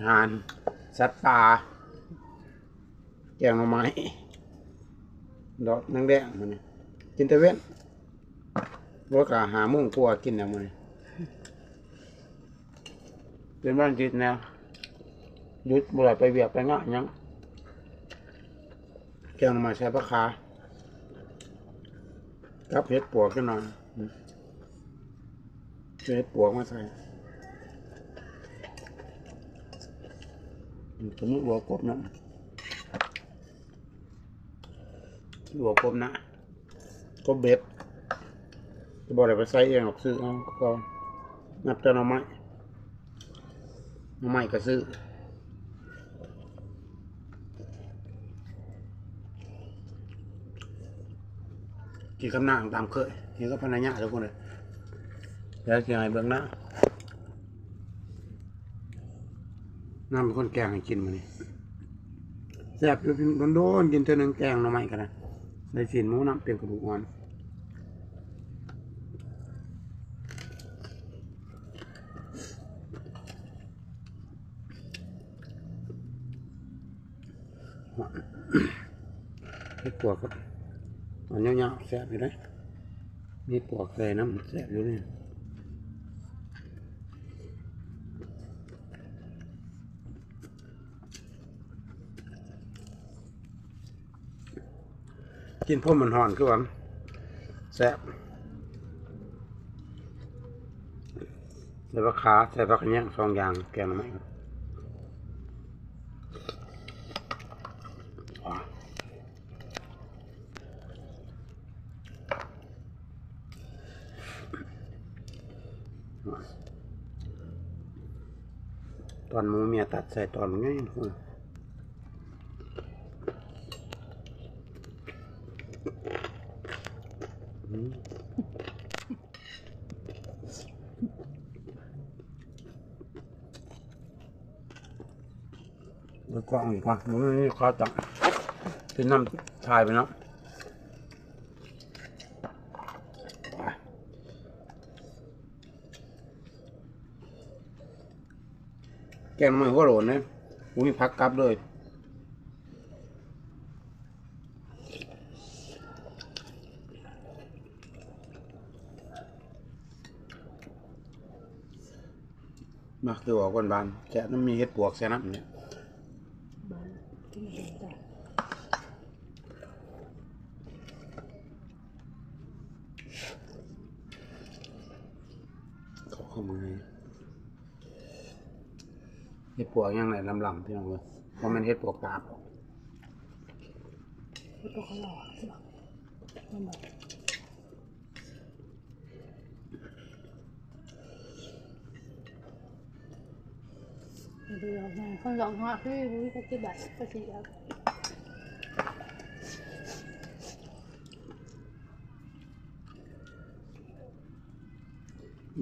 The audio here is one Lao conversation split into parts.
ອາຫານສັດປ່າ ແກງໜໍ່ໄມ້ ດອກນາງແດງ ມື້ນີ້ກິນແຕ່ເວັນ ໂອ້ຍ ກະຫ້າໂມງກວ່າກິນແລ້ວມື້ນີ້ ເປັນວັນອາທິດແນ່ ຢຸດບໍ່ໄດ້ໄປວຽກໄປງານຫຍັງ ແກງໜໍ່ໄມ້ໃສ່ຜັກຄາ ກັບເຫັດປວກຈັກໜ່ອຍ ເອົາເຫັດປວກມາໃສ່ ອືມ ຕົວນີ້ລວກກົບນຳ ລວກກົບນາ ກົບເບັດ ບໍ່ໄດ້ໄປໃສ່ເອງດອກ ຊື້ເອົາ ກໍນັບແຕ່ໜໍ່ໄມ້ ໜໍ່ໄມ້ກໍຊື້ ກິນກັບນ້ຳຕາມເຄີຍ ກິນກັບພັນລະຍາທຸກຄົນເອີຍ ແລ້ວຊິໃຫ້ເບິ່ງນາງ ນາງເປັນຄົນແກງໃຫ້ກິນມື້ນີ້ ແຊບຢູ່ ດົນໆກິນເທື່ອໜຶ່ງ ແກງໜໍ່ໄມ້ກໍໄດ້ ໄດ້ຊີ້ນໝູນຳ ເປັນກະດູກອ່ອນ. ເຫັດປວກ ອັນຍາວໆ ແຊບຢູ່ເດ້ ມີປວກໃສ່ນຳ ແຊບຢູ່ເດ້. ກິນພົມຮ້ອນໆ ຄືວ່າແຊບ ໃສ່ຜັກຄາ ໃສ່ຜັກຂະແຍງ ສອງຢ່າງ ແກງໜໍ່ໄມ້ ຕອນໝູເມຍຕັດໃສ່ຕອນໃຫຍ່ພຸ້ນ ອືມ ເບິ່ງກ້ອງອີກກ່ອນ ບໍ່ມີຂາຕັ້ງ ກິນນ້ຳຖ່າຍໄປເນາະ. ແກງໜໍ່ໄມ້ຫົວໂຫຼນເດ້ ບໍ່ມີຜັກກັບເລີຍ. ມັກຄືອອກຫວານໆ ແຊບນຳ ມີເຫັດປວກໃສ່ນຳນີ້ ເຂົ້າມາ ເຫັດປວກຫຍັງແຫຼະ ລຳໆ ພີ່ນ້ອງເອີຍ ບໍ່ແມ່ນເຫັດປວກກາບ.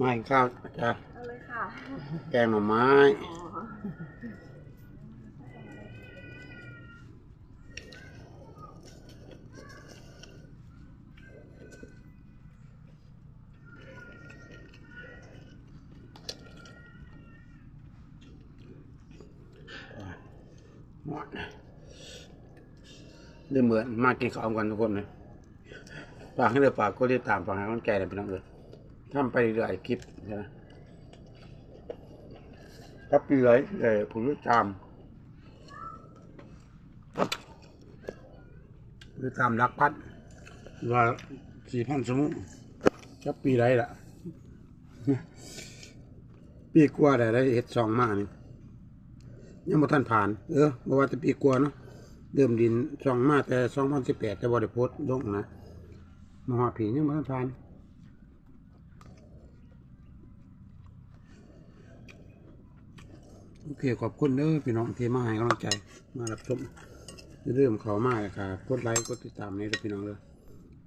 ມາກິນຂ້າວຈ້າ ເອົາເລີຍຄ່ະ ແກງໜໍ່ໄມ້ ອໍ ເດີເມືອນ ມາກິນເຂົ້ານຳກັນທຸກຄົນເລີຍ. ຝາກໃຫ້ເດີ ຝາກກົດຕິດຕາມ ຝາກໃຫ້ກຳລັງໃຈເດີພີ່ນ້ອງເອີຍ ທຳໄປເລື້ອຍໆ ຄລິບນະ ກັບປີໃດ ເອີ ຜູ້ຕິດຕາມ ຄືຕາມຫຼັກພັນ ຫຼືວ່າສີ່ພັນຊົ່ວໂມງ ຈັກປີໃດລະ ປີກວ່າໄດ້ ໄດ້ເຮັດຊ່ອງມານີ້ ຍັງບໍ່ທັນຜ່ານ ເອີ ບໍ່ວ່າແຕ່ປີກວ່າເນາະ ເລີ່ມຫຼິ້ນຊ່ອງມາແຕ່ສອງພັນສິບແປດ ແຕ່ບໍ່ໄດ້ໂພສລົງນະ ມາຮອດພີ້ຍັງບໍ່ທັນຜ່ານ. ໂອເຄ ຂອບຄຸນເດີພີ່ນ້ອງທີ່ມາໃຫ້ກຳລັງໃຈ ມາຮັບຊົມ ຢ່າລືມເຂົ້າມາແລ້ວກະກົດໄລກົດຕິດຕາມແດ່ເດີພີ່ນ້ອງເດີ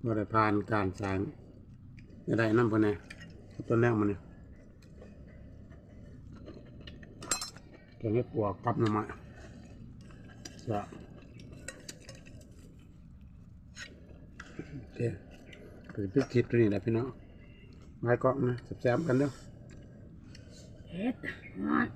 ບໍ່ໄດ້ຜ່ານການສ້າງລາຍໄດ້ນຳເພິ່ນແດ່ ກັບຕອນແລງມື້ນີ້ ແກງເຫັດປວກກັບໜໍ່ໄມ້ ແຊບ. ໂອເຄ ກໍຊິປິດຄລິບຕົວນີ້ແຫຼະພີ່ນ້ອງ ບາຍກ້ອງນະ ແຊບໆ ກັນເດີ ເຜັດ ຮ້ອນ.